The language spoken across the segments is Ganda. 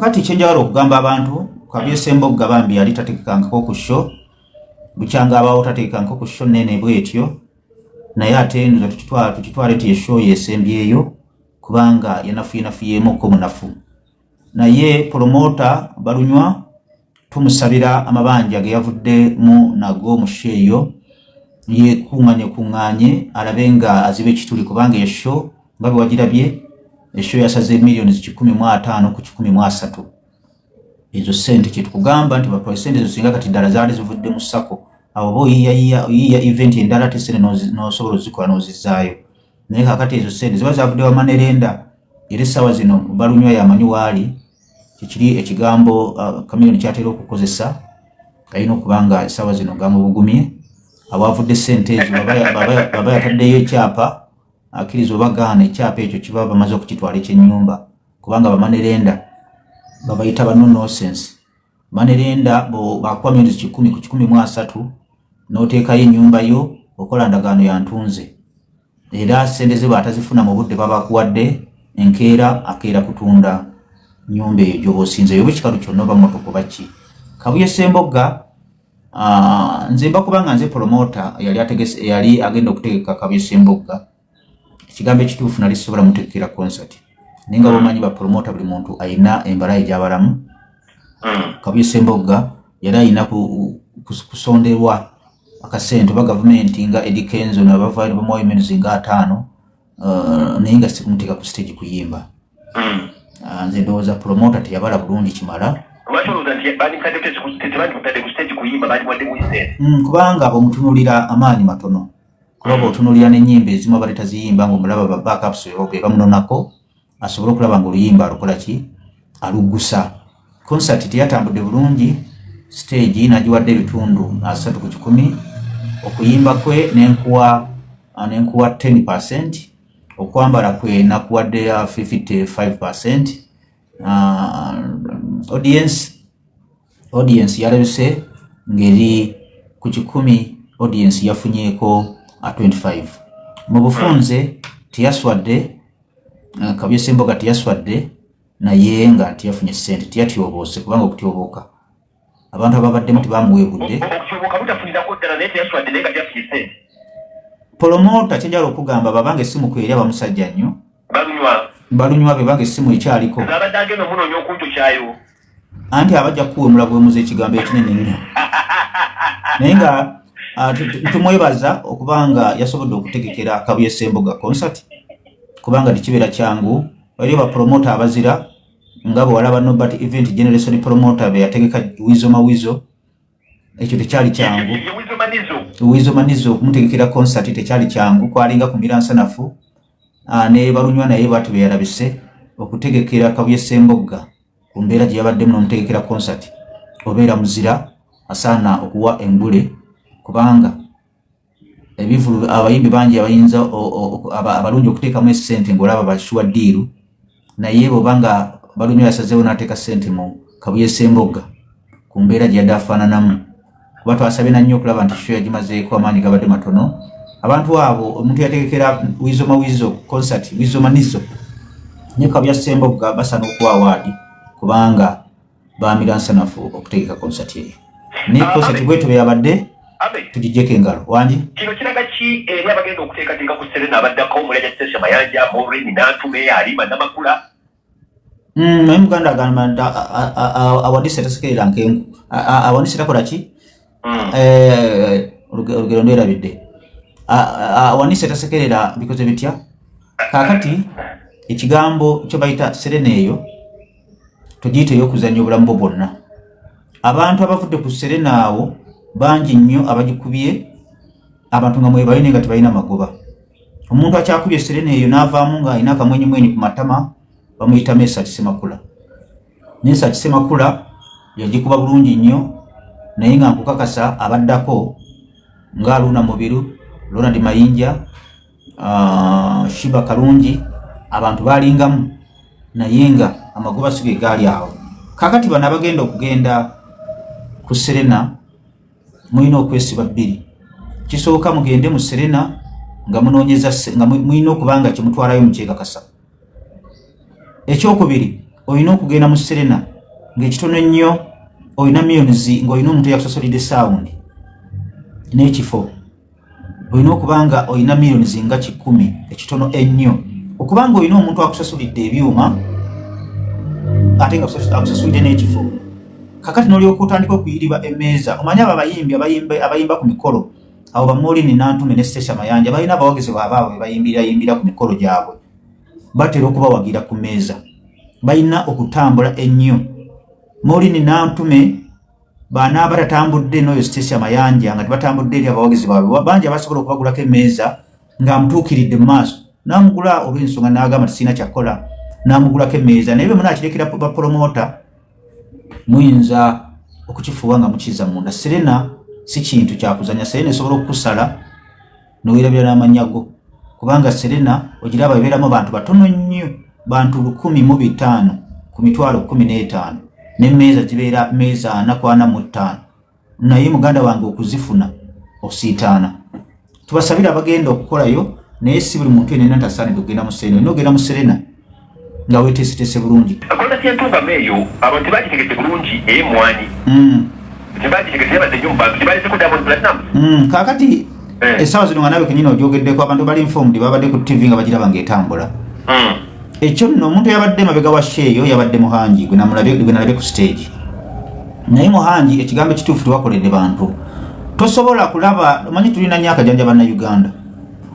Kakati kyenjagala okugamba abantu, Kabuye Sembogga bambi yali tategekangako ku show, bukyanga abaawo tategekangako ku show nene bwetyo, naye ate ndoza tukitwale ti eshow yesembyeyo, kubanga yanafuyenafuyemuko munafu. Naye promota Balunywa tumusabira amabanja ge yavuddemu nago mu show eyo, yekuŋŋanye kuŋŋanye alabe nga aziba ekituli, kubanga eshow nga bwe wagirabye, eshow yasaze 150 million ku 130. Ezo sente kyetukugamba nti bapola sente ezo, singa kati ddala zaali zivudde mu SACCO, awo oba oyiiya event endala, ate sente n'osobola ozikola n'ozizaayo. Naye kakati ezo sente ziba zavudde wa money lender, era essaawa zino Balunywa yamanyi waali. Kikiri ekigambo Chameleone kyatera okukozesa, alina okuba nga essaawa zino gamubugumye awavudde sente ezo. Baba yataddeyo ekyapa, akkiriza oba gaana, ekyapa ekyo kiba bamaze okukitwala ekyenyumba, kubanga ba money lender babayita ba no nonsense money lender. Bakuwa 100 million ku 130, n'oteekayo ennyumba yo, okola ndagaano ya ntunze, era sente ze bw'atazifuna mu budde babakuwadde, enkeera akeera kutunda nyumba eyo gy'oba osinzeyo, oba ekikalu kyonna, oba motoka, oba ki. Kabuye Sembogga, nze mba kubanga nze promota yali ategese, yali agenda okutegeka Kabuye Sembogga, ekigambo ekituufu nali sisobola mutegekera concert, naye nga bomanyi ba promota buli muntu ayina embala ye gy'abalamu. Kabuye Sembogga yali ayina kusonderwa akasente oba gavumenti nga Eddy Kenzo nabavaayo bamuwayo 50 million, naye nga sikumuteeka ku stage kuyimba. Nze ndowooza promota teyabala bulungi kimala. Lwaki olowooza nti tebandimutadde ku stage kuyimba, bandimuwadde buyi? Kubanga omutunuulira amaanyi matono, kuba bw'otunuulira n'ennyimba ezimu abadde taziyimba, ng'omulaba ba backups be bamunonako asobole okulaba ng'oluyimba alukola ki, aluggusa. Concert teyatambudde bulungi, stage nagiwadde ebitundu 30%, okuyimba kwe nenkuwa 10%, okwambala kwe nakuwadde 55%, audience yalabise ngeri ku 100, audience yafunyeeko 25. Mu bufunze teyaswadde, Kabuye Semboga teyaswadde, naye nga teyafunye ssente, teyatyoboose, kubanga okutyobooka abantu ababaddemu tebamuweebudde. Okutyoboka butafunirako ddala, naye teyaswadde, naye nga teyafunye ssente. Promota kyenjala okugamba, babanga essimu kweri abamusajja nnyo. Balunywa. Balunywa be banga essimu ekyaliko. Abadde agenda omunoonya okunjokyayo. Anti abajja kukuwemula bwemuza ekigambo ekinene ennyo, naye nga tumwebaza okuba nga yasobodde okutegekera Kabuye Semboga concert, kubanga tekibeera kyangu. Waliyo bapromota abazira nga bwe walaba Nobert Event Generation promoter be yategeka Wizo Mawizo, ekyo tekyali kyangu. Ye Wizo Manizo. Wizo Manizo okumutegekera concert tekyali kyangu, kwalinga kumira nsanafu. Ne Balunywa naye bwati bwe yalabise okutegekera Kabuye Sembogga ku mbeera gye yabaddemu n'omutegekera concert, obeera muzira asaana okuwa engule, kubanga ebivulu abayimbi bangi abayinza abalungi okuteekamu esente ng'olaba ba sure deal, naye bw'oba nga Balunywa yasazeewo n'ateeka ssente mu Kabuye Sembogga ku mbeera gye yadde afaananamu, kuba twasabye na nnyo okulaba nti show yagimazeeko, amaanyi gabadde matono. Abantu abo, omuntu yategekera Wizo Mawizo concert, Wizo Manizo ne Kabuye Sembogga, basaana okuwa award, kubanga bamira nsanafu okutegeka concert eyo. Naye concert bwetyo bwe yabadde. Abe. Tugijjeko engalo wangi. Kino kiraga ki eri abagenda okuteekateeka ku Serena abaddako omulaja Stecia Mayanja, Maureen Nantume, Alima Namakula? Naye muganda agamba nti awadise tasekerera nkenku. Awanise takola ki? Olugero ndwerabidde. Awanise tasekerera bikoze bitya? Kaakati ekigambo kye bayita Serena eyo togiyita ey'okuzannya obulamu bwo bwonna. Abantu abavudde ku Serena awo bangi nnyo abagikubye, abantu nga mwebayo naye nga tebalina magoba. Omuntu akyakubye Serena eyo n'avaamu ng'alina akamwenyumwenyu ku matama bamuyita Mesach Semakula. Mesach Semakula yagikuba bulungi nnyo, naye nga nkukakasa abaddako nga Aluna Mubiru, Ronald Mayinja, Shiba Kalungi, abantu balingamu naye nga amagoba si ge gaali awo. Kakati bano abagenda okugenda ku Serena mulina okwesiba bbiri. Kisooka, mugende mu Serena nga munoonyeza nga mulina okuba nga kyemutwalayo mukyekakasa. Ekyokubiri, Olina okugenda mu Serena ng'ekitono ennyo olina millions, ng'olina omuntu eyakusasulidde sound n'ekifo. Olina okuba nga olina millions nga 100 ekitono ennyo, okuba nga olina omuntu akusasulidde ebyuma ate nga akusasulidde n'ekifo. Kakati n'olyoka otandika okuyiriba emmeeza. Omanyi abo abayimbi abayimba ku mikolo, abo ba Maureen Nantume ne Stecia Mayanja, balina abawagizi baabwe abo bebayimbirayimbira ku mikolo gyabwe, batera okubawagira ku mmeeza. Balina okutambula ennyo. Maureen Nantume banaaba tatambudde n'oyo Stecia Mayanja nga tebatambudde eri abawagizi baabwe bangi abasobola okubagulako emmeeza, ng'amutuukiridde mu maaso n'amugula olw'ensonga n'agamba tisirina kyakukola, n'amugulako emmeeza. Naye bwe munaakirekera bapromota, muyinza okukifuuwa nga mukiza munda. Serena si kintu kyakuzanya. Serena esobola okukusala nowerabira n'amannya go, kubanga Serena ogiraba ebeeramu bantu batono nnyo, bantu 1,500 ku 15,000, n'emmeeza zibeera meeza 445. Naye muganda wange, okuzifuna osiitaana. Tubasabire abagenda okukolayo, naye si buli muntu yenna ntasaanidde okugenda mu Serena. Olina ogenda mu Serena nga weeteeseteese bulungi. Concert y'Entungamo eyo abantu tebagitegedde bulungi, ey'emmwanyi. Tebagitegedde, yabadde nnyo mu bantu, tebaleseko Diamond Platnumz. Kaakati essaawa zino nga naawe kenyini ogyogeddeko, abantu bali informed, babadde ku TV nga bagiraba ng'etambula. Ekyo nno omuntu eyabadde emabega wa show eyo yabadde Muhangi, gwe nalabye ku stage. Naye Muhangi, ekigambo ekituufu, tewakoledde bantu. Tosobola kulaba, omanyi tulina nnyo akajanja bannayuganda.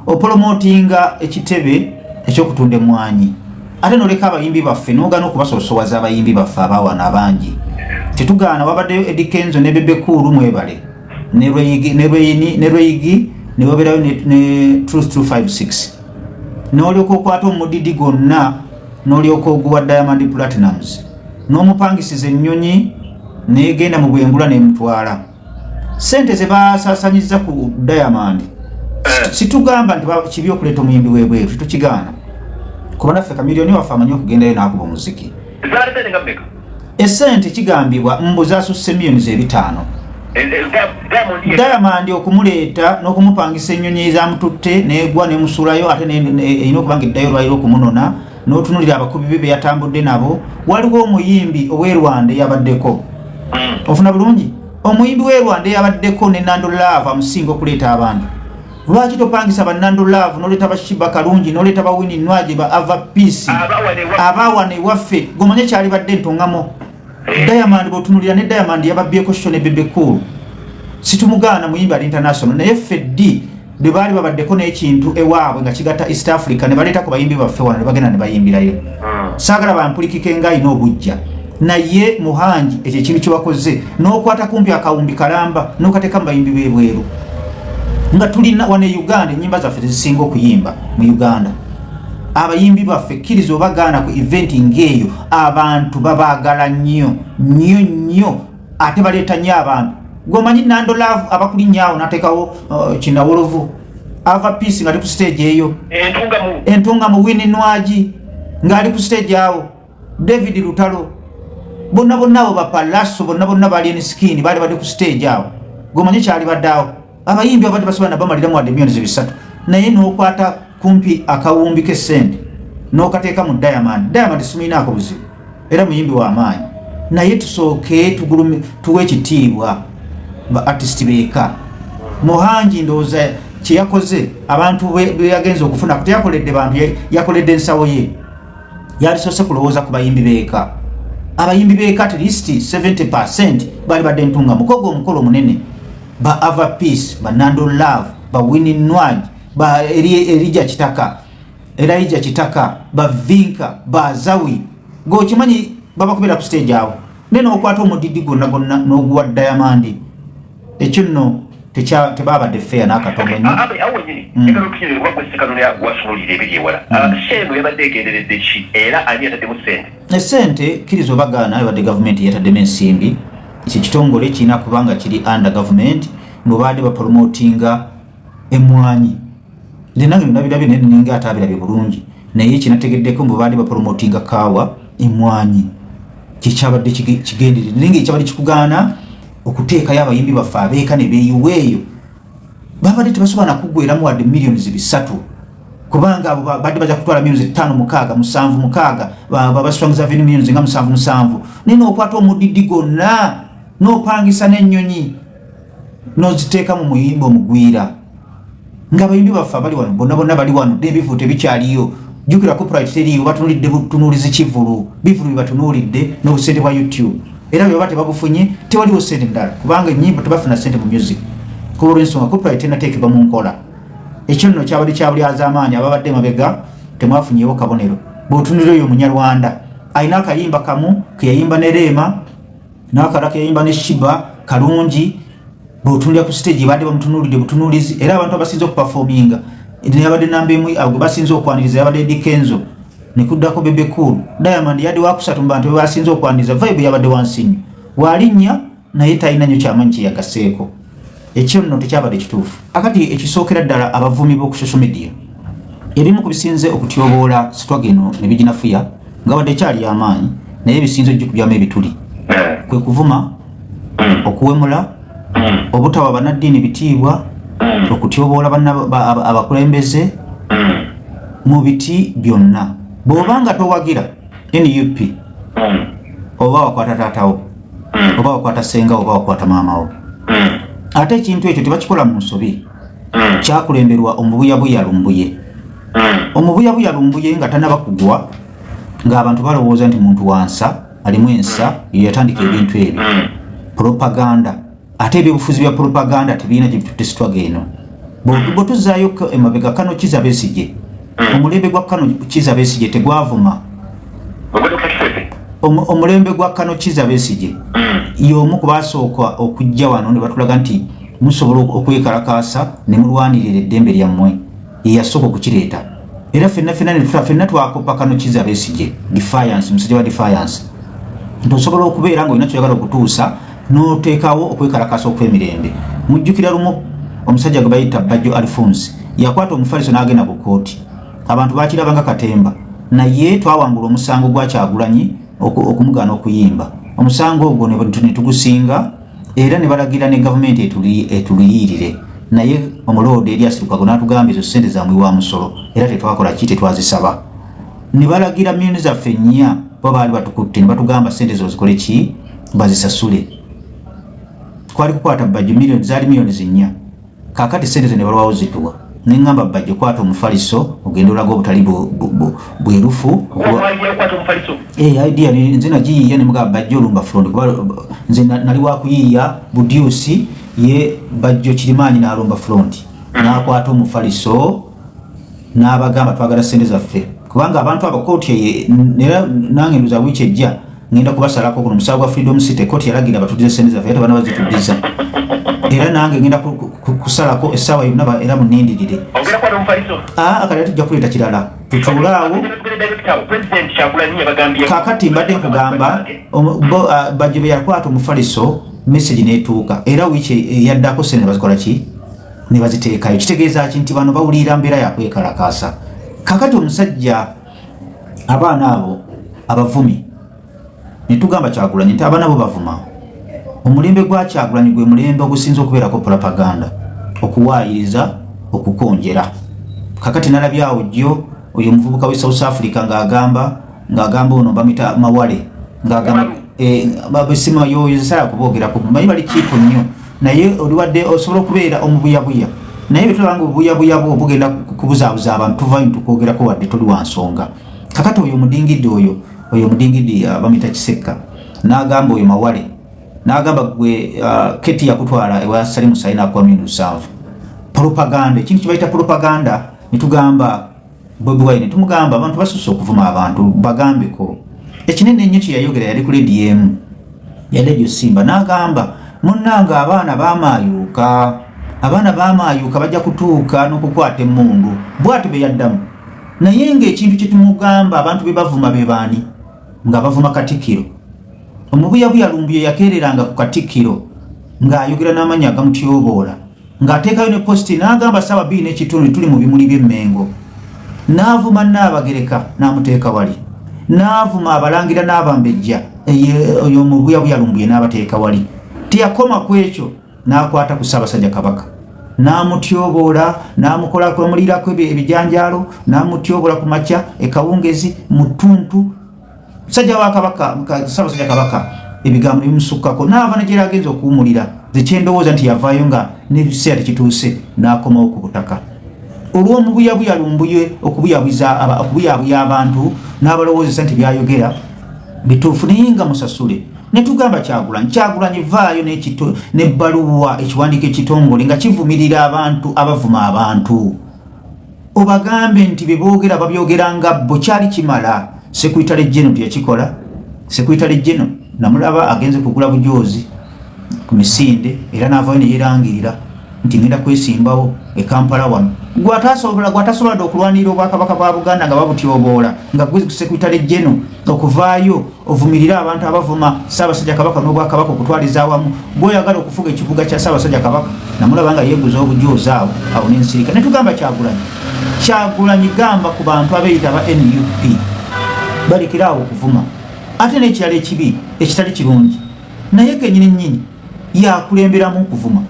Opromotinga ekitebe ekyokutunda emmwanyi, ate noleka abayimbi baffe, nogaana okubasosowaza. Abayimbi baffe abawana abangi tetugaana, wabaddeyo Eddy Kenzo ne Bebe Cool, mwebale, ne Rweyigi, ne wabeerayo ne Truth 256, n'olyoka okwata omudidi gwonna n'olyoka oguwa Diamond Platnumz, n'omupangisiza ennyonyi negenda mu bwengula nemutwala. Sente ze basasanyiza ku Diamond, situgamba nti kibi okuleeta omuyimbi w'ebweru, tetukigaana, kuba naffe Chameleone waffe amanyi okugendayo n'akuba omuziki. Zaleetedde nga mmeka? Esente kigambibwa mbu zasusse miliyoni 500. Diamond Diamond okumuleeta n'okumupangisa ennyonyi ezamututte negwa nemusuulayo, ate erina okuba nga eddayo olwaliro okumunona, n'otunulira abakubi be beyatambudde nabo. Waliwo omuyimbi ow'e Rwanda eyabaddeko. Ofuna bulungi, omuyimbi w'e Rwanda eyabaddeko ne Nando Love amusinga okuleeta abantu. Lwaki topangisa ba Nando Love, n'oleeta ba Sheebah Kalungi, n'oleeta ba Winnie Nwagi, ba Ava Peace, abawana ewaffe? Gomanye kyalibadde entongamo. Diamond bw'otunulira ne Diamond yababyeko show ne Bebe Cool. Situmugaana, muyimbi ali international, naye ffe ddi bwe baali babaddeko n'ekintu ewaabwe nga kigatta East Africa ne baleeta ku bayimbi baffe wano ne bagenda ne bayimbirayo? Saagala bampulikike nga alina obujja, naye Muhangi, ekyo ekintu kyewakoze n'okwata kumpi akawumbi kalamba n'okateeka mu bayimbi b'ebweru nga tulina wano e Uganda ennyimba zaffe tezisinga okuyimba mu Uganda. Abayimbi baffe, kkiriza oba gaana, ku event ng'eyo abantu babaagala nnyo nnyo nnyo, ate baleeta nnyo abantu. Gweomanyi Nando Love abakulinnya awo n'ateekawo kinawolovu, Ava Peace nga ali ku stage eyo, Entungamu, Winnie Nwagi ng'ali ku stage awo, David Lutalo, bonna bonna abo ba Pallaso, bonna bonna ba Alien Skin baali badde ku stage awo. Gweomanyi kyali badde awo, abayimbi abadde basobola nabamaliramu wadde miliyoni 300, naye n'okwata kumpi akawumbi k'essente n'okateeka mu Diamond. Diamond simuyinaako buzibu, era muyimbi w'amaanyi, naye tusooke tuwe ekitiibwa ba artist beeka. Muhangi ndowooza kyeyakoze, abantu be yagenza okufuna, teyakoledde bantu, yakoledde ensawo ye. Yalisoose kulowooza ku bayimbi beeka. Abayimbi beeka at least 70 baali badde ntunga mukogo omukolo omunene, ba Ava Peace, ba Nando Love, ba Winnie Nwagi, ba Erija Kitaka, Elijah Kitaka, ba Vinka, ba Zawi, gweokimanyi babakubira ku stage awo, naye nokwata omudidi gwonna gwonna n'oguwa Diamond. Ekyo nno tebabadde fair n'akatono nnyo. Awo wenyini njagala otunyonyola, kuba gwe Ssekanona wasunulira ebiri ewala. Show yabadde egenderedde ki, era ani yataddemu ssente? Esente, kkiriza oba gaana, ebadde gavumenti yataddemu ensimbi. Ekyo ekitongole kirina kubanga kiri under government, mwebaadde bapromotinga emwanyi. Nze nange nabirabye, naye ninga ate abirabye bulungi, naye kinategeddeko mbu baadde bapromotinga kaawa emwanyi, kyekyabadde kigenderere. Naye nga ekyabadde kikugaana okuteekayo abayimbi baffe abeeka ne beeyiwa eyo, babadde tebasobola nakugweramu wadde miliyoni 300. Kubanga abo badde bajja kutwala millions 5, 6, 7, 6, ba Swangz Avenue millions nga 7 7, naye n'okwata omudidi gwonna n'opangisa n'ennyonyi n'oziteeka mu muyimba omugwira, nga abayimbi baffe abali wano bonna bonna bali wano n'ebivu tebikyaliyo. Jjukira copyright teriiyo, batunuulidde butunuulizi kivulu, bivulu bye batunuulidde n'obusente bwa YouTube, era bwe baba tebabufunye tewaliwo sente ndala, kubanga ennyimba tebafuna sente mu music kuba olw'ensonga copyright tenateekebwa mu nkola. Ekyo nno kyabadde kya bulyazaamaanyi. Ababadde mabega temwafunyeewo kabonero. Bw'otunulira oyo Omunyarwanda alina akayimba kamu keyayimba ne Rema, n'akalala keyayimba ne Sheebah kalungi. Bw'otunulira ku stage badde bamutunuulidde butunuulizi, era abantu abasinze okuperforminga yabadde namba emu, gwe basinze okwaniriza yabadde Eddy Kenzo, nekuddako Bebe Cool. Diamond yadde wakusatu mu bantu bebasinze okwaniriza. Vibe yabadde wansi nnyo, walinnya naye talina nnyo kyamanyi kyeyagaseeko. Ekyo nno tekyabadde kituufu. Akati ekisookera ddala, abavumi b'oku social media, ebimu ku bisinze okutyoboola struggle eno ne biginafuya, nga wadde ekyali y'amaanyi, naye ebisinze ogikubyamu ebituli kwe kuvuma, okuwemula, obutawa bannaddiini bitiibwa, okutyoboola abakulembeze mu biti byonna. Bw'oba nga towagira NUP, oba wakwata taatawo, oba wakwata senga, oba wakwata maamawo. Ate ekintu ekyo tebakikola mu nsobi, kyakulemberwa omubuyabuya Lumbuye. Omubuyabuya Lumbuye nga tanaba kugwa, ng'abantu balowooza nti muntu wansa, alimu ensa, ye yatandika ebintu ebyo, propaganda. Ate ebyobufuzi bya propaganda tebirina gye bitutte struggle eno. Bwe tuzaayo emabega, Kano Kiza Besigye, omulembe gwa Kano Kiza Besigye tegwavuma. Omulembe gwa Kano Kiza Besigye y'omu ku basooka okujja wano ne batulaga nti musobola okwekalakaasa ne mulwanirira eddembe lyammwe. Ye yasooka okukireeta, era ffenna ffenna ne ffenna twakopa Kano Kiza Besigye, defiance, musajja wa defiance, nti osobola okubeera nga olina kyoyagala okutuusa n'oteekawo okwekalakaasa okw'emirembe. Mujjukira lumu omusajja gwe bayita Bajjo Alphonse yakwata omufaliso n'agenda ku kooti, abantu bakiraba nga katemba, naye twawangula omusango gwa Kyagulanyi okumugaana okuyimba. Omusango ogwo ne tugusinga, era ne balagira ne gavumenti etuliyirire, naye omuloodi Erias Lukwago n'atugamba ezo ssente zamwe wa musolo, era tetwakola ki, tetwazisaba. Ne balagira miliyoni zaffe 4 bo baali batukutte, ne batugamba ssente zo zikole ki, bazisasule. Twali kukwata Bajjo, miliyoni zaali miliyoni 4. Kaakati ssente zo ne balwawo zituwa. Neŋŋamba Bajjo, kwata omufaliso ogende olaga obutali bwerufu. Idea nze nagiyiiya, ne mugamba Bajjo olumba front, kuba nze nali wakuyiiya budyusi, ye Bajjo kirimaanyi n'alumba front, n'akwata omufaliso n'abagamba twagala ssente zaffe, kubanga abantu abo kooti eye era nange nduza wiiki ejja ngenda kubasalako kuno musango gwa Freedom City. Kooti yalagira batudize ssente zaffe, era tebana bazituddiza, era nange ngenda kusalako essaawa yonna, era munindirire. Akati tujja kuleeta kirala, tutuule awo. Kakati mbadde nkugamba Bajjo bwe yakwata omufaliso, message netuuka, era wiiki eyaddako ssente bazikola ki, ne baziteekayo. Kitegeeza ki? Nti bano bawulira mbeera yakwekalakaasa. Kakati omusajja, abaana abo abavumi, ne tugamba Kyagulanyi nti abaana bo bavuma. Omulembe gwa Kyagulanyi gwe mulembe ogusinza okubeerako propaganda, okuwaayiriza, okukonjera. Kakati nalabyawo jjo oyo omuvubuka we South Africa ng'agamba ono bamita Mawale, ng'agamba besimayoyo sala kuboogerako, manyi bali kiipo nnyo, naye oliwadde osobola okubeera omubuyabuya, naye betulaba nga obubuyabuya bwo bugenda kubuzaabuza abantu, tuvayo ntukwogerako wadde toli wa nsonga. Kakati oyo omudingidde, oyo omudingidde bamuyita Kisekka, n'agamba oyo Mawale, n'agamba gwe Keti yakutwala ewa Salimu Sayi n'akuwa 7 million. Propaganda, ekintu kibayita propaganda. Netugamba Bobi Wine, tumugamba abantu basusse okuvuma abantu, bagambeko ekinene ennyo kyeyayogera. Yali ku lediyo emu ya Lediyo Simba, n'agamba munnange abaana bamaayuuka, abaana bamaayuuka, bajja kutuuka n'okukwata emmundu. Bw'atyo bwe yaddamu, naye ng'ekintu kye tumugamba, abantu be bavuma be baani? Nga bavuma Katikkiro. Omubuyabuya Lumbuye yakeereranga ku Katikkiro ng'ayogera n'amannya agamutyoboola, ng'ateekayo ne post n'agamba 2:15 tuli mu bimuli by'Emmengo, n'avuma Nnaabagereka n'amuteeka wali, n'avuma abalangira n'abambejja, oyo omubuyabuya Lumbuye n'abateeka wali. Teyakoma ku ekyo, n'akwata ku Ssaabasajja Kabaka. N'amutyoboola, n'amukolako, amulirako ebijanjaalo, n'amutyoboola ku makya, ekawungezi, mu ttuntu. Musajja wa Kabaka, Ssaabasajja Kabaka, ebigambo bimusukkako n'ava ne gyera agenza okuwumulira. Nze kyendowooza nti yavaayo nga n'ekiseera tekituuse, n'akomawo ku butaka olw'omubuyabuya Lumbuye okubuyabuya abantu n'abalowoozesa nti byayogera bituufu, naye nga musasule. Ne tugamba Kyagulanyi, Kyagulanyi vaayo n'ebbaluwa, ekiwandiiko ekitongole nga kivumirira abantu abavuma abantu, obagambe nti bye boogera babyogera nga bo. Kyali kimala. Secretary General teyakikola. Secretary General namulaba agenze kugula bujoozi ku misinde, era n'avaayo ne yeerangirira nti ngenda kwesimbawo e Kampala wano. Gwatasobola dde okulwanirira obwakabaka bwa Buganda nga babutyoboola, nga gwe Secretary General okuvaayo ovumirire abantu abavuma Ssaabasajja Kabaka n'obwakabaka okutwaliza awamu, gweoyagala okufuga ekibuga kya Ssaabasajja Kabaka. Namulaba nga yeeguza obujoozi awo awo n'ensirika. Ne tugamba Kyagulanyi, Kyagulanyi gamba ku bantu abeeyita aba NUP balekere awo okuvuma. Ate n'ekirala ekibi ekitali kirungi, naye kenyini nnyini yakulemberamu okuvuma.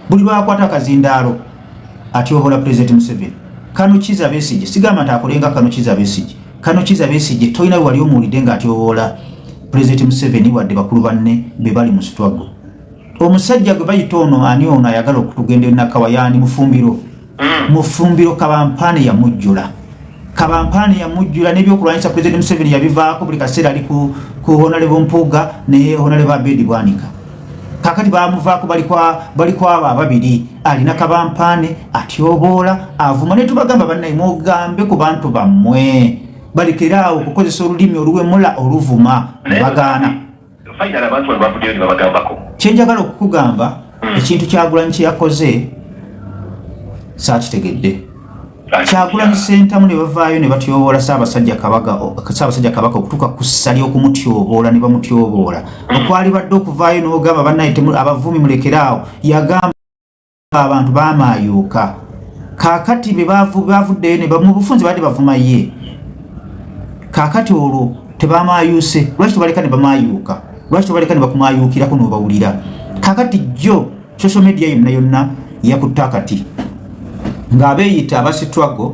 Buli lwakwata akazindaalo atyobola Pulezidenti Museveni. Kano Kiza Besigye, sigamba nti akolenga kano Kiza Besigye. Kano Kiza Besigye tolina we wali omuwulidde ng'atyoboola Pulezidenti Museveni, wadde bakulu banne be bali mu struggle. Omusajja gwe bayita ono ani, ono ayagala okutugenda enakawa yaani Mufumbiro. Mufumbiro kabampaane yamujjula, kabampaane yamujjula n'ebyokulwanyisa Pulezidenti Museveni yabivaako. Buli kaseera ali ku Honorable Mpuuga ne Honorable Abedi Bwanika. Kakati bamuvaako, bali kwabo ababiri. Alina kabampaane, atyoboola, avuma. Ne tubagamba, bannaye, mugambe ku bantu bammwe balekeraawo okukozesa olulimi oluwemula, oluvuma, ne bagaana. Finally abantu bano bavuddeyo ne babagambako. Kyenjagala okukugamba, ekintu Kyagulanyi kye yakoze saakitegedde. Kyagulanyi Sentamu ne bavaayo ne batyoboola Ssaabasajja Kabaka, Ssaabasajja Kabaka okutuuka ku ssa ly'okumutyoboola ne bamutyoboola. Okwali badde okuvaayo n'ogamba, bannaye, abavumi mulekeraawo. Yagamba abantu bamaayuuka. Kaakati be bavuddeyo ne mu bufunze badde bavuma ye. Kaakati olwo tebamayuuse, lwaki tobaleka ne bamayuuka? Lwaki tobaleka ne bakumayuukirako n'obawulira? Kaakati jjo social media yonna yonna yakutte akati ng'abeeyita aba struggle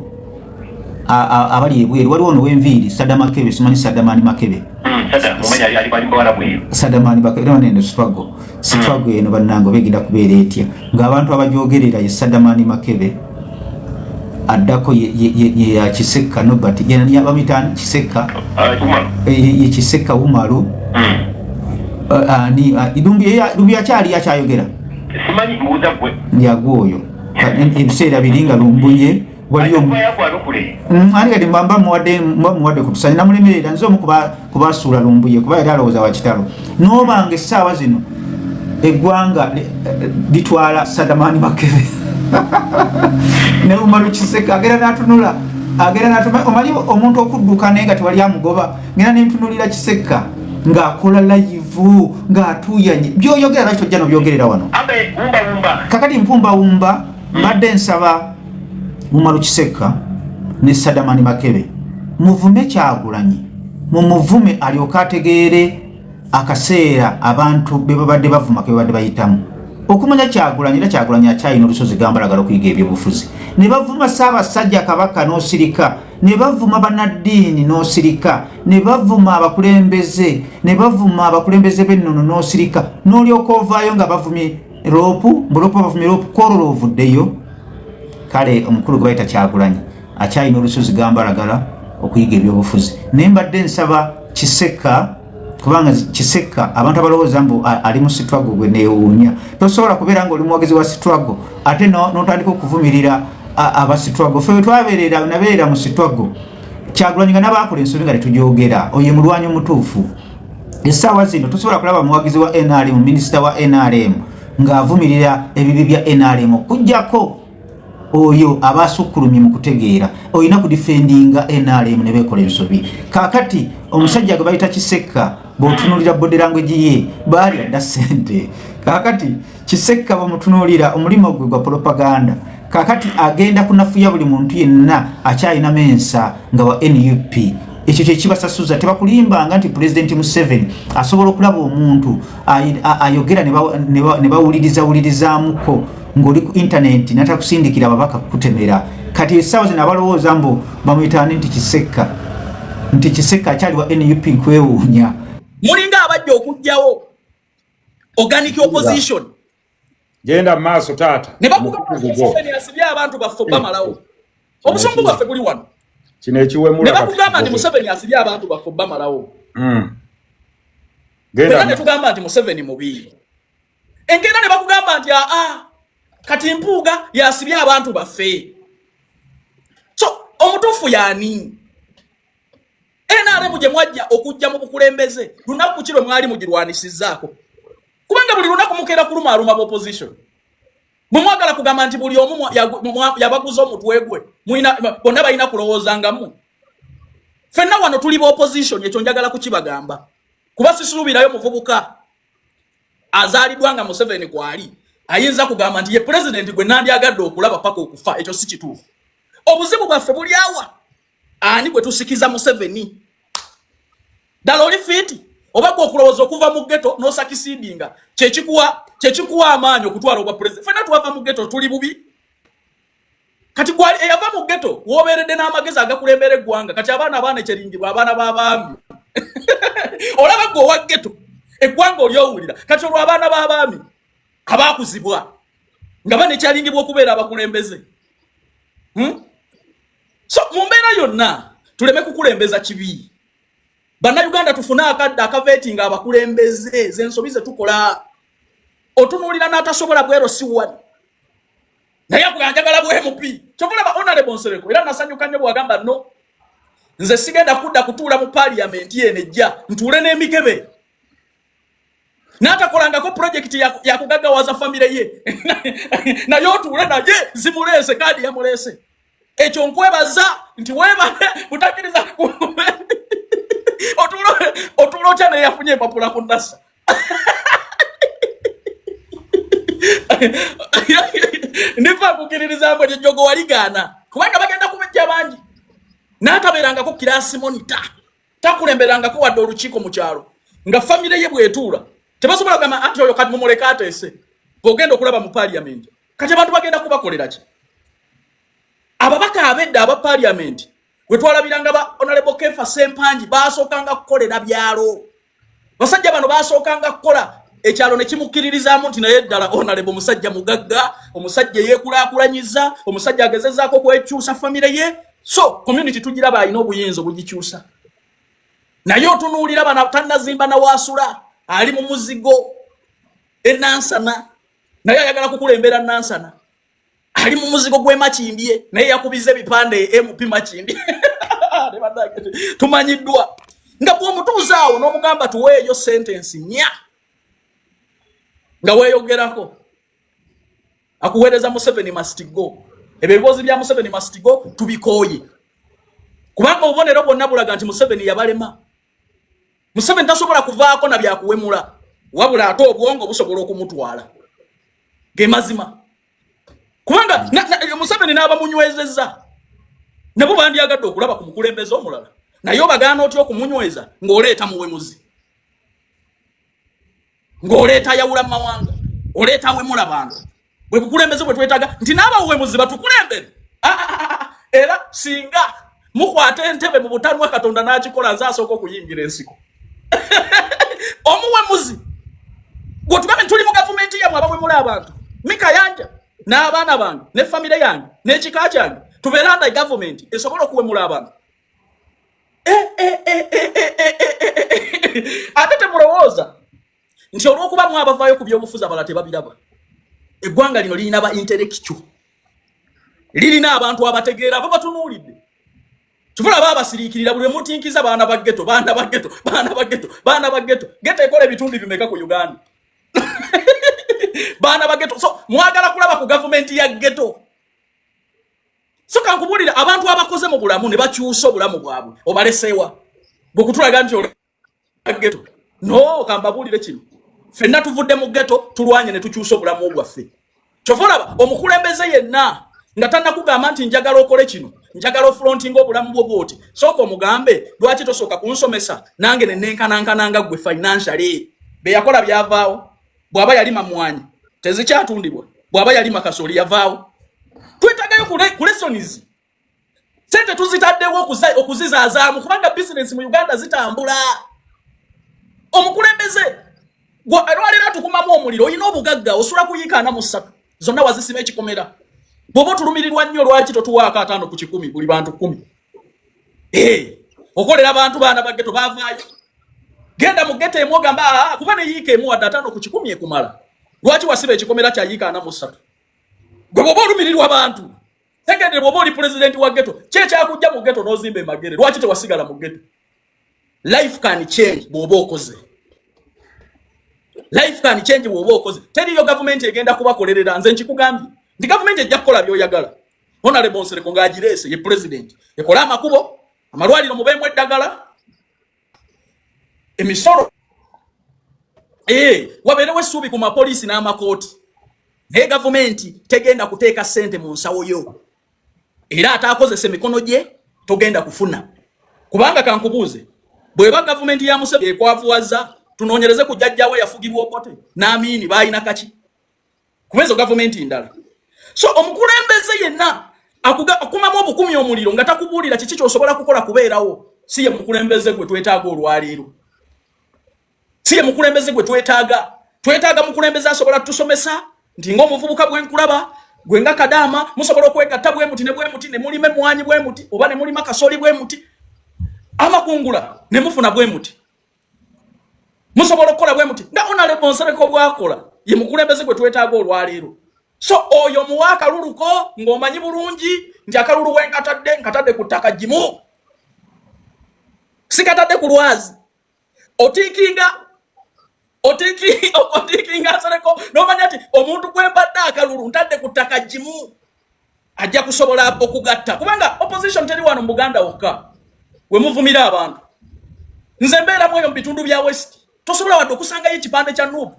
abali ebweru. Waliwo ono w'enviiri, Sada Makebe, simanyi Sadamani Makebe. Sadamani Makebe nendo struggle eno bannange oba egenda kubeera etya ng'abantu abagyogerera ye Sadamani Makebe, addako ye ya Kisekka Nobert, bamuyita Kisekka, ye Kisekka Umaru. Ani Lumbuye akyali akyayogera? Simanyi, mbuuza gwe. Yagwa oyo. Ebiseera biri nga Lumbuye waliyo ani kati mba muwadde ku tusanyi namulemerera. Nze omu kubasuula Lumbuye, kuba yali alowooza wa kitalo. N'obanga essaawa zino eggwanga litwala Sadamani Makebe ne Umaru Kiseka, agenda n'atunula, agenda n'atuma. Omanyi omuntu okudduka naye nga tewali amugoba. Ngenda nentunulira Kiseka ng'akola live ng'atuuyanye. Byoyogera lwaki tojja nobyogerera wano? Kakati mpumbawumba, mbadde nsaba Umaru Kiseka ne Sadamani Makebe muvume Kyagulanyi, mumuvume alyoke ategeere akaseera abantu be babadde bavuma ke babadde bayitamu okumanya Kyagulanyi. Era Kyagulanyi akyalina olusozi gambalagala okuyiga ebyobufuzi. Ne bavuma Ssaabasajja Kabaka n'osirika, ne bavuma bannaddiini n'osirika, ne bavuma abakulembeze, ne bavuma abakulembeze b'ennono n'osirika, n'olyoka ovaayo nga bavumye LOP, mbu LOP, bavumye LOP, kwololo ovuddeyo. Kale omukulu gwe bayita Kyagulanyi akyalina olusozi gambalagala okuyiga ebyobufuzi. Naye mbadde nsaba Kiseka, kubanga Kiseka abantu abalowooza mbu ali mu struggle, gwe neewuunya. Tosobola kubeera nga oli muwagizi wa struggle ate n'otandika okuvumirira aba struggle. Ffe twabeerera, nabeerera mu struggle, Kyagulanyi nga n'abaakola ensobi nga tetujogera. Oyo ye mulwanyi omutuufu. Essaawa zino tosobola kulaba muwagizi wa NRM, minisita wa NRM, ng'avumirira ebibi bya NRM, okugjako oyo aba asukkulumye mu kutegeera. Olina kudifendinga NRM ne beekola ensobi. Kaakati omusajja gwe bayita Kisekka, bw'otunuulira body language ye, baalya dda ssente. Kaakati Kisekka bwemutunuulira omulimu gwe gwa propaganda. Kaakati agenda kunafuya buli muntu yenna akyalinamu ensa nga wa NUP. Ekyo kyekibasasuza. Tebakulimbanga nti Pulezidenti Museveni asobola okulaba omuntu ayogera ne bawuliriza wulirizaamuko. Ng'oli ku intaneti natakusindikira babaka kukutemera. Kati essaawa zino abalowooza mbu bamuyitaani nti Kisekka, nti Kisekka akyali wa NUP, nkwewuunya. Mulinga abajja okuggyawo organic opposition. Genda maaso, taata. Ne bakugamba asibye abantu baffe, bamalawo. Obusungu bwaffe buli wano. Kino ekiwemula. Ne bakugamba nti Museveni asibye abantu baffe, bamalawo. Fenna ne tugamba nti Museveni mubi. Enkeera ne bakugamba nti aa, kati Mpuuga yasibye abantu baffe. So omutuufu yaani? NRM gye mwajja okujja mu bukulembeze, lunaku ki lwe mwali mugirwanisizaako? Kubanga buli lunaku mukeera kulumaaluma b'opposition. Bwe mwagala kugamba nti buli omu yabaguza omutwe gwe, bonna balina kulowoozangamu. Ffenna wano tuli b'opposition, ekyo njagala kukibagamba, kuba sisuubirayo muvubuka azaaliddwa nga Museveni kwali ayinza kugamba nti ye pulezidenti gwe nandyagadde okulaba paka okufa. Ekyo si kituufu. Obuzibu bwaffe buli awa: ani gwe tusikiza Museveni? Ddala oli fit oba gwe okulowooza okuva mu ghetto n'osucceedinga kyekikuwa amaanyi okutwala obwa pulezidenti? Fenna twava mu ghetto, tuli bubi. Kati gwali eyava mu ghetto w'obeeredde n'amagezi agakulembera eggwanga. Kati abaana ekyeringibwa, abaana b'abaami, olaba gwe owa ghetto eggwanga olyowulira. Kati olwo abaana b'abaami abakuzibwa nga banekyalingibwa okubeera abakulembeze, So mu mbeera yonna tuleme kukulembeza kibi. Bannayuganda, tufune akadde akavettinga abakulembeze. Zensobi ze tukola, otunuulira n'atasobola bwero si wani, naye akuga njagala bwa MP. Kyova olaba Honorable Nsereko era nasanyuka nnyo bwagamba, "No, nze sigenda kudda kutuula mu paaliyamenti eno ejja, ntuule n'emikebe." N'atakolangako pulojekiti yakugaggawaza famire ye, naye otuule naye zimuleese kaadi yamuleese. Ekyo nkwebaza nti weebale butakkiriza. Otuula otya naye yafunye empapula ku nasa? Ndifa kukiririzaamu eryo jjogo waligaana, kubanga bagenda kubejja bangi. N'atabeerangako class monitor, takulemberangako wadde olukiiko mu kyalo, nga famire ye bwetuula tebasobola kugamba anti oyo kati mumuleke ateese. Bw'ogenda okulaba mu paaliyamenti kati abantu bagenda kubakolera ki? Ababaka abedda aba paaliyamenti we twalabiranga ba Honorable Kefa Sempangi basookanga kukolera byalo. Basajja bano basookanga kukola ekyalo ne kimukkiririzaamu nti naye ddala Honorable musajja mugagga, omusajja eyeekulaakulanyiza, omusajja agezezaako okwekyusa famire ye. So community tugiraba alina obuyinza obugikyusa, naye otunuulira bano tannazimba nawaasula, ali mu muzigo enansana, naye ayagala kukulembera Nansana. Ali mu muzigo gw'e Makimbye, naye yakubiza ebipande MP Makindye. Tumanyiddwa nga bw'omutuuza awo n'omugamba tuweeyo sentensi nnya nga weeyogerako, akuweereza "Museveni must go". Ebyo ebibuuzi bya "Museveni must go" tubikooye, kubanga obubonero bwonna bulaga nti Museveni yabalema. Museveni tasobola kuvaako na byakuwemula, wabula ate obwongo busobola okumutwala. Ge mazima, kubanga Museveni n'abamunywezezza nabo bandyagadde okulaba ku mukulembeze omulala, naye obagaana otya okumunyweza ng'oleeta muwemuzi, ng'oleeta ayawula mawanga, oleeta awemula bantu? Bwe bukulembeze bwe twetaaga nti n'abawemuzi batukulembere? Ah, ah, ah, era singa mukwata entebe mu butanwa, Katonda n'akikola, nze asooka okuyingira ensiko. Omuwemuzi gwe tugambe tuli mu gavumenti yammwe abawemula abantu, Mikayanja n'abaana bange ne famire yange n'ekika kyange tubeere under gavumenti esobola okuwemula abantu? Eh, eh, eh, ate temulowooza nti olw'okuba mu abavaayo ku byobufuzi abalala tebabiraba. Eggwanga lino lirina ba intellectual, lirina abantu abategeera babatunuulidde. Kivula abasiriikirira buli mutinkiza baana ba ghetto, baana ba ghetto, baana ba ghetto, baana ba ghetto. Ghetto ekola ebitundu bimeka ku Uganda? Baana ba ghetto. So mwagala kulaba ku gavumenti ya ghetto? So kankubuulira, abantu abakoze mu bulamu ne bakyusa obulamu bwabwe obaleseewa bwekutulaga nti ghetto? No, kambabuulire kino: ffenna tuvudde mu ghetto, tulwanye ne tukyusa obulamu bwaffe. Kyova olaba omukulembeze yenna nga tannakugamba nti njagala okole kino, njagala ofrontinga obulamu bwo bwoti, sooka omugambe, "Lwaki tosooka kunsomesa nange nenenkanankana gwe financially?" Be yakola byavaawo. Bw'aba yalima mwanyi, tezikyatundibwa. Bw'aba yalima kasooli yavaawo. Twetagayo ku lessons. Sente tuzitaddewo okuzizaazaamu kubanga bizinensi mu Uganda zitambula. Omukulembeze lwaleero atukumamu omuliro, olina obugagga, osula kuyiika 43, zonna wazisiba ekikomera. Bw'oba otulumirirwa nnyo, lwaki totuwaako 50 ku 100 buli bantu 10? Eh, okolera abantu baana ba ghetto baavaayo. Genda mu ghetto emu ogamba, "Ah, kuba ne yiika emu wadde 50 ku 100 ekumala. Lwaki wasiba ekikomera kya yiika 43?" Gwe bw'oba olumirirwa abantu, tegedde bw'oba oli pulezidenti wa ghetto, ki ekyakujja mu ghetto n'ozimba emagere? Lwaki tewasigala mu ghetto? Life can change bw'oba okoze. Life can change bw'oba okoze. Teriyo gavumenti egenda kubakolerera. Nze nkikugambye nti gavumenti ejja kukola by'oyagala. Honorable Nsereko ng'agireese ye pulezidenti, ekole amakubo, amalwaliro, mubeemu eddagala, emisolo, wabeerewo essuubi ku mapoliisi n'amakooti. Naye gavumenti tegenda kuteeka ssente mu nsawo yo, era ataakozesa emikono gye togenda kufuna. Kubanga kankubuuze, bw'eba gavumenti ya Museveni ekwavuwaza, tunoonyereze ku jjajjawe yafugibwa Obote n'Amiini, baalina kaki? Kuba ezo gavumenti ndala. So omukulembeze yenna akumamu obukumi omuliro nga takubuulira kiki kyosobola kukola kubeerawo, si ye mukulembeze gwe twetaaga olwaleero, si ye mukulembeze gwe twetaaga. Twetaaga mukulembeze asobola tutusomesa nti ng'omuvubuka bwe nkulaba gwe nga Kadaama, musobola okwegatta bwe muti ne bwe muti ne mulima emmwanyi bwe muti, oba ne mulima kasooli bwe muti, amakungula ne mufuna bwe muti, musobola okukola bwe muti nga Honorable Nsereko bwakola. Ye mukulembeze gwe twetaaga olwaleero. So oyo muwa akaluluko ng'omanyi bulungi nti akalulu we nkatadde, nkatadde ku ttaka gimu, sikatadde ku lwazi. Otiikinga Nsereko n'omanya nti omuntu gwe mbadde akalulu ntadde ku ttaka gimu, ajja kusobola okugatta. Kubanga opposition teri wano mu Buganda wokka we muvumira abantu. Nze mbeeramu eyo mu bitundu bya West, tosobola wadde okusangayo ekipande kya NUP.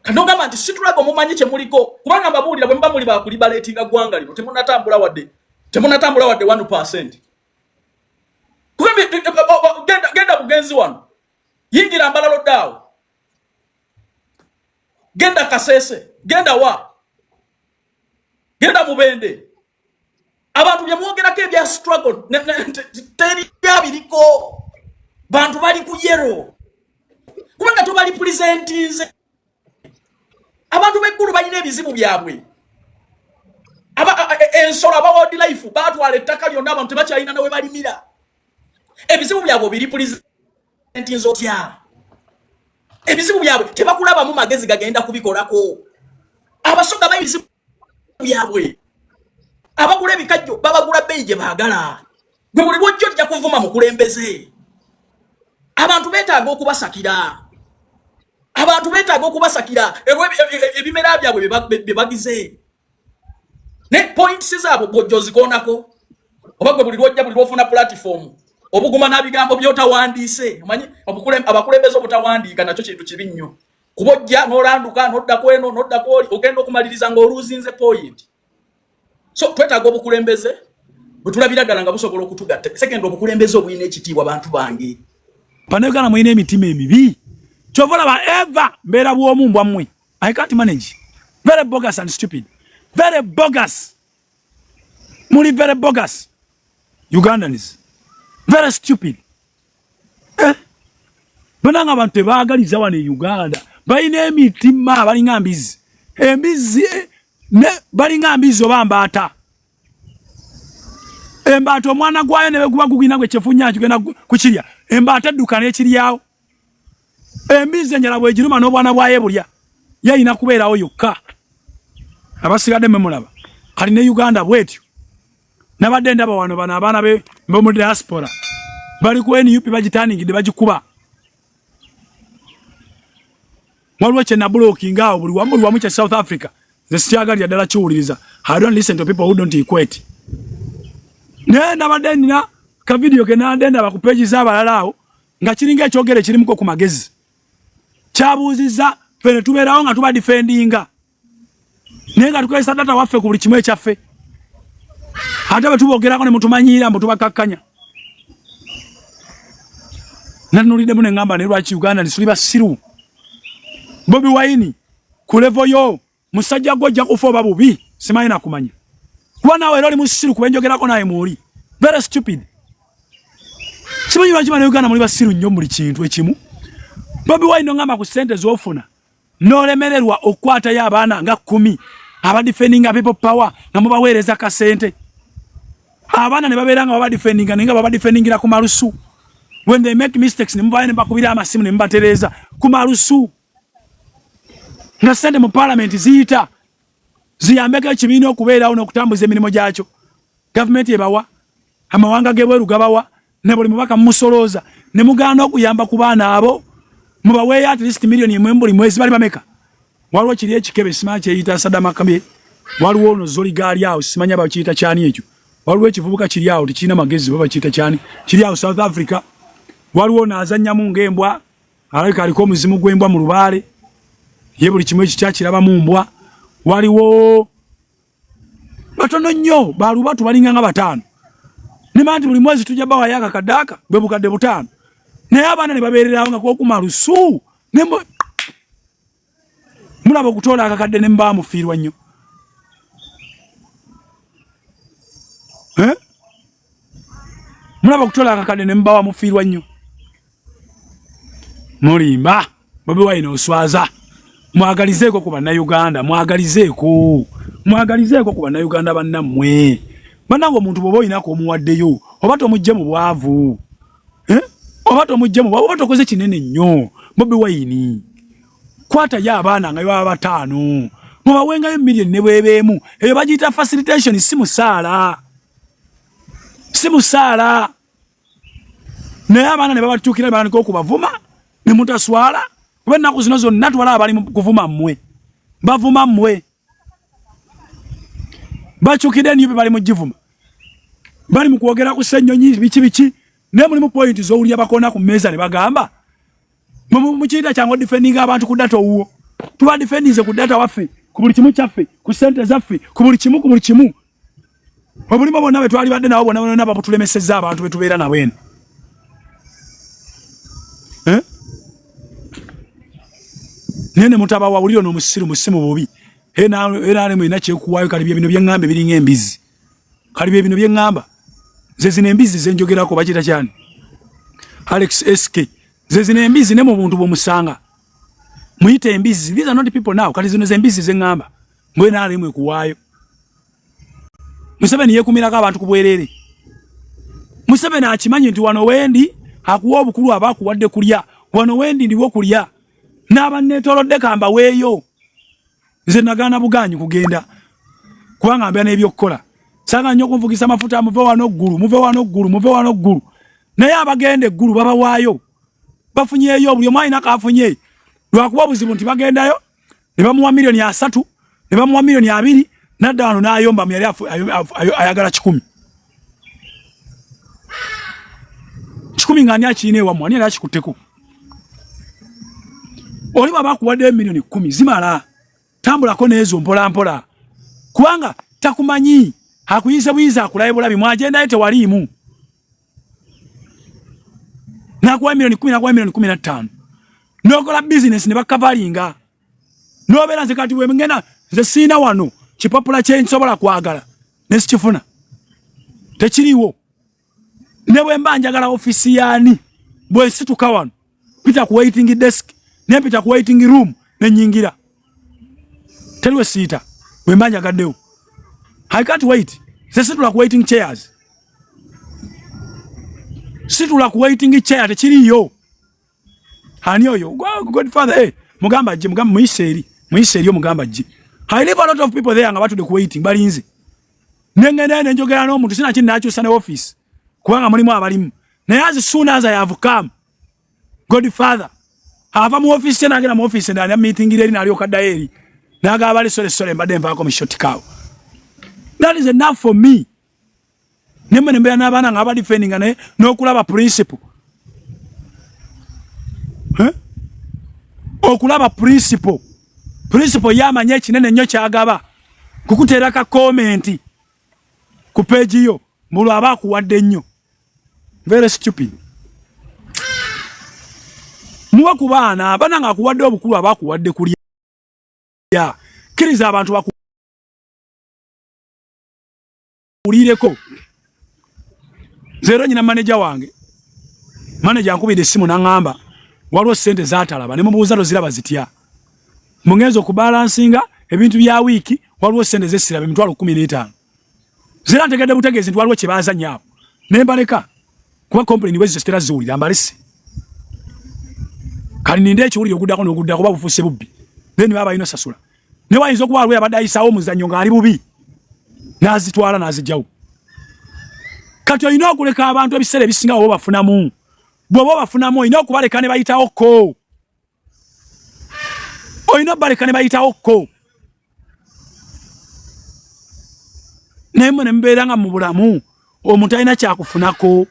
Kanogamba nti situlaga omumanyi kyemuliko, kubanga mbabuulira, bwe muba muli bakulibaleetinga ggwanga lino, temunatambula wadde, temunatambula wadde 1%. Kuba genda bugenzi wano, yingira Mbalalo ddaawo, genda Kasese, genda wa, genda Mubende, abantu bye mwogerako ebya struggle teryabiriko. Bantu bali ku yero kubanga tobali purezentinze. Abantu b'eggulu balina ebizibu byabwe. Ensolo aba wildlife batwala ettaka lyonna, abantu tebakyalina nawe balimira. Ebizibu byabwe obiri purezentinze otya? Ebizibu byabwe tebakulabamu magezi gagenda kubikolako. Abasoga balina ebizibu byabwe, abagula ebikajjo babagula bbeeyi gye baagala. Gwe buli lwojjo ojja kuvuma mukulembeze. Abantu beetaaga okubasakira, abantu beetaaga okubasakira ebimera byabwe bye bagize ne points zaabwe gwojja ozikoonako. Oba gwe buli lwojja, buli lwofuna platform, obuguma n'abigambo by'otawandiise. Omanyi abakulembeze obutawandiika nakyo kintu kibi nnyo, kuba ojja n'olanduka n'oddako eno n'oddako oli, ogenda okumaliriza ng'oluuzinze point. So twetaaga obukulembeze bwe tulabira ddala nga busobola okutugatta. Second, obukulembeze obulina ekitiibwa. Bantu bange, Bannayuganda mulina emitima emibi, kyova olaba eva mbeera bwomu mbwammwe. I can't manage. Very bogus and stupid, very bogus. Muli very bogus Ugandans, very stupid, eh? Bananga abantu tebaagaliza wano e Uganda, balina emitima balinga mbizi, embizi, eh, balinga mbizi oba mbaata. Embaata omwana gwayo ne guba gugina gwe kyefunya kigenda kukirya, embaata edduka n'ekiryawo. Embizi enjala bwegiruma n'obwana bwayo bulya, yeyina kubeerawo yokka, abasigadde memulaba. Kali ne Uganda bwetyo. Nabadde ndaba wano bano abaana be bomu diaspora bali ku NUP, bagitaningidde, bagikuba. Waliwo kye nabulokinga awo buli wamu, buli wamu kya South Africa. Nze sikyagalira ddala kiwuliriza. I don't listen to people who don't equate. Naye nabadde nina ka video ke nabadde ndaba ku page z'abalala awo nga kiringa ekyogero ekirimuko ku magezi kyabuuzizza ffe ne tubeerawo nga tuba defendinga, naye nga tukozesa data waffe ku buli kimu ekyaffe, ate bwe tubogerako ne mutumanyiira mbu tubakakkanya. Nanuliddemu ne ŋŋamba, naye lwaki Uganda nisuli basiru? Bobi Wine ku level yo. Musajja gwe ojja kufa oba bubi simanyi nakumanya kuba naawe era oli musiru kuba enjogerako naye mwoli very stupid. Simanyi lwaki bana Uganda muli basiru nnyo muli kintu ekimu. Bobi Wine ongamba ku ssente z'ofuna n'olemererwa okukwatayo abaana nga 10 abadefendinga people power nga mubaweereza kasente, abaana ne babeera nga babadefendinga naye nga babadefendingira ku malusu. When they make mistakes ne mubayo ne bakubira amasimu ne mubatereeza ku malusu, nga ssente mu palamenti ziyita ziyambeko ekibiina okubeerawo n'okutambuza emirimu gyakyo. Gavumenti ebawa, amawanga g'ebweru gabawa, ne buli mubaka mumusolooza ne mugaana okuyamba ku baana abo mubaweeyo at least miliyoni emu buli mwezi. Bali bameka? Waliwo kiri ekikebe simanyi kyeyita Sadamakabe, waliwo ono Zoligaali awo simanya bakiyita kyani ekyo, waliwo ekivubuka kiri awo tekirina magezi oba bakiyita kyani kiri awo South Africa, waliwo ono azannyamu ng'embwa alabika aliko omuzimu gw'embwa mu lubaale, ye buli kimu ekikyakirabamu mbwa. Waliwo batono nnyo balubatu balinga nga 5, nema nti buli mwezi tujja bawayo akakadde aka bwe bukadde 5, naye abaana ne babeererawo nga kokuma lusu mulaba okutoola akakadde ne muba mufiirwa nnyo. Mulaba okutoola akakadde ne mubawa mufiirwa nnyo. Mulimba. Bobi Wine oswaza. Mwagalizeeko ku bannayuganda, mwagalizeeko, mwagalizeeko ku bannayuganda bannammwe. Bannange omuntu bw'oba olinako omuwaddeyo oba tomujje mu bwavu, oba tomujje mu bwavu, oba tokoze kinene nnyo. Bobi Wine kwatayo abaana nga baba 5 mubawengayo miliyoni ne bwebeemu, eyo bagiyita facilitation, si musaala, si musaala. Naye abaana ne babatuukira ne batandika okubavuma ne mutaswala, kuba ennaku zino zonna twala abali mu kuvuma mmwe, bavuma mmwe, bakyukidde niyo be bali mu givuma, bali mu kwogera ku Ssennyonyi biki biki, naye mulimu pointi z'owulira bakoona ku mmeeza ne bagamba mukiyita kyangu defendinga abantu ku data owuwo. Tuba defendinze ku data waffe, ku buli kimu kyaffe, ku ssente zaffe, ku buli kimu, ku buli kimu. Obulimu bwonna bwe twalibadde nabo bwonna bwonna babutulemesezza abantu be tubeera nabo eno. Naye ne mutabawa wulira ono omusiru musimu bubi. NRM erina kyekuwaayo kali bye bino bye ŋŋamba ebiringa embizi. Kali bye bino bye ŋŋamba. Ze zino embizi ze njogerako bakiyita kyani? Alex SK. Ze zino embizi ne mu buntu bw'omusanga. Muyite embizi. These are not people now. Kali zino ze embizi ze ŋŋamba. Mbwe NRM ekuwaayo. Museveni yekumirako abantu ku bwerere. Museveni akimanyi nti wano wendi akuwa obukulu aba akuwadde kulya, wano wendi ndiwo kulya, n'abanneetoolodde kambaweeyo. Nze nagaana bugaanyi kugenda kubanga mbeera n'ebyokukola. Saagala nnyo okunvugisa mafuta, muve wano ggulu, muve wano ggulu, muve wano ggulu. Naye abagenda eggulu babawaayo, bafunyeeyo, buli omu alina k'afunye. Lwakuba obuzibu nti bagendayo ne bamuwa miliyoni 3, ne bamuwa miliyoni 2, n'adda wano n'ayomba mu yali ayagala 100. 100 nga ani akirina ewammwe, ani yali akikutteko? Oli bw'aba akuwaddeyo miliyoni 10 zimala, tambulako n'ezo mpola mpola, kubanga takumanyi, akuyize buyizi, akulabe bulabi, mu agenda ye tewaliimu. N'akuwa miliyoni 10, n'akuwa miliyoni 15, n'okola bizinesi ne bakavalinga n'obeera. Nze kati bwe ngenda, nze siina wano kipapula kye nsobola kwagala ne sikifuna, tekiriiwo. Ne bwe mba njagala ofiisi yaani, bwe nsituka wano mpita ku waiting desk, ne mpita ku waiting room ne nnyingira, teriwe siita. Bwe mba njagaddewo, I can't wait. Nze situla ku waiting chairs, situla ku waiting chair, tekiriiyo. Ani oyo Godfather? Mugamba ajje, mugamba muyise eri, muyise eri, omugamba ajje. I leave a lot of people there nga batudde ku waiting balinze. Nengenda ne njogera n'omuntu, sinakindi nakyusa ne office kubanga mulimu abalimu. Naye as soon as I have come, Godfather ava mu office ye n'agenda mu office endala, meeting eri, n'alyoka addayo eri n'agamba bali sole sole, mbadde nvaako mu short cow. That is enough for me. Nemwe nembeera n'abaana nga abadefendinga, naye n'okulaba principle, okulaba principle, principle ye amanyi ekinene nnyo kyagaba kukuteera ka comment ku page yo mbulu aba akuwadde nnyo. Very stupid. Muwe ku baana, abaana nga akuwadde obukulu aba akuwadde kulya. Kkiriza abantu bakuwulireko. Nze era nyina maneja wange, maneja ankubira essimu n'aŋŋamba waliwo ssente zaatalaba, ne mubuuza toziraba zitya? Mugenza okubalansinga ebintu bya wiiki, waliwo ssente zesiraba 150,000. Zera ntegedde butegeezi nti waliwo kye baazannya awo, ne mbaleka kuba complain wezi zitera ziwulira mbalese. Kali ninde ekiwulire oguddako n'oguddako oba bufuuse bubbi, then baba balina sasula. Ne wayinza okuba waliwo yabadde ayisaawo omuzannyo ng'ali bubi n'azitwala n'azijjawo. Kati olina okuleka abantu ebiseera ebisinga bw'oba obafunamu, bw'oba obafunamu olina okubaleka ne bayitawo ko, olina obaleka ne bayitawo ko. Naye mwe ne mubeera nga mu bulamu omuntu alina kyakufunako.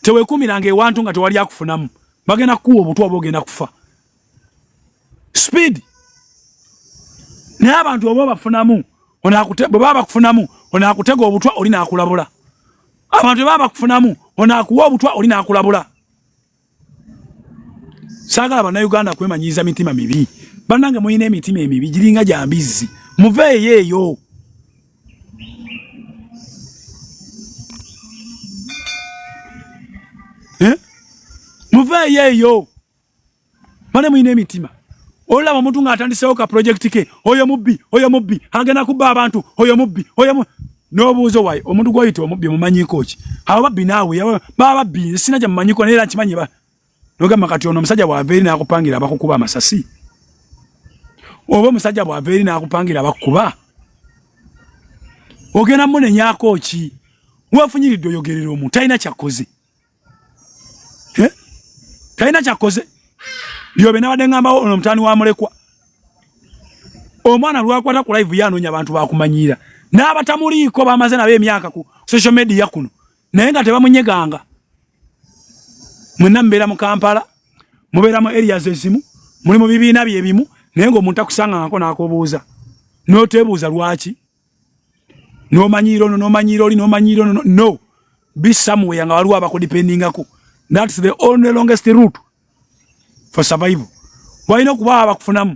Tewekuumiranga ewantu nga tewali akufunamu, bagenda kukuwa obutwa oba ogenda kufa speed. Naye abantu oba obafunamu, bwe baba bakufunamu ono akutega obutwa oli n'akulabula. Abantu bwe baba bakufunamu ono akuwa obutwa oli n'akulabula. Saagala Bannayuganda kwemanyiiza mitima mibi. Bannange mulina emitima emibi giringa gya mbizzi, muveeyo eyo. Muveeyo eyo, bane mulina emitima. Olaba omuntu ng'atandisewo ka project ke, oyo mubbi, oyo mubbi, agenda kubba abantu, oyo mubbi, oyo n'obuuza wayi omuntu gw'oyita omubbi mumanyiiko ki? Abo babbi naawe baba babbi, sina kye mumanyiiko naye era nkimanyi ba nogamba kati ono omusajja bw'ava eri n'akupangira abakukuba amasasi, oba omusajja bw'ava eri n'akupangira abakukuba, ogenda munenyaako ki? Weefunyiridde oyogerera omuntu talina kyakkoze, talina kyakkoze. Lyobe nabadde ngambawo ono omutaani wa mulekwa, omwana lwakwata ku live yanoonya abantu bakumanyiira n'abatamuliiko bamaze nabo emyaka ku social media kuno, naye nga tebamunyeganga. Mwenna mubeera mu Kampala, mubeera mu areas ezimu, muli mu bibiina bye bimu, naye ng'omuntu akusangangako n'akubuuza, n'oteebuuza lwaki, n'omanyiira ono, n'omanyiira oli, n'omanyiira ono. No be somewhere nga waliwo abakudependingako. That's the only longest route for survival. Walina okuba abakufunamu.